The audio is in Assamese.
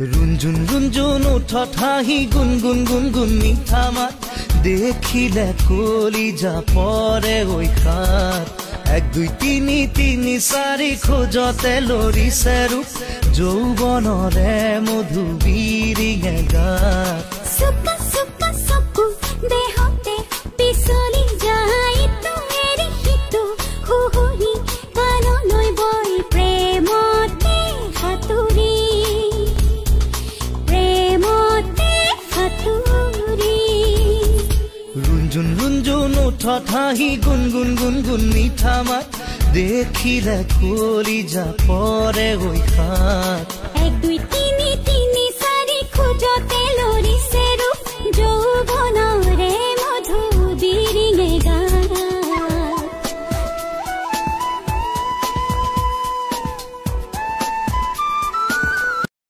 ৰুণজুন ৰুণজুন ওঠত হাঁহি, গুণ গুণ গুণ গুণ মিঠা মাত, দেখিলে কলিজা পৰে ঐ খাত। 1 2 3 3 4 খোজতে লৰিছে ৰূপ, যৌৱনৰে মধু বিৰিঙে গাত। চুকা চুকা চকু দেহতে পিছলি যায়, ইটো এৰি সিটো সুহুৰি কাণলৈ বৈ, প্ৰেমতে সাঁতুৰি, প্ৰেমতে সাঁতুৰি। ৰুণজুন ৰুণজুন ওঠত হাঁহি, গুণ গুণ গুণ গুণ মিঠা মাত, দেখিলে কলিজা পৰে ঐ খাত। 1 2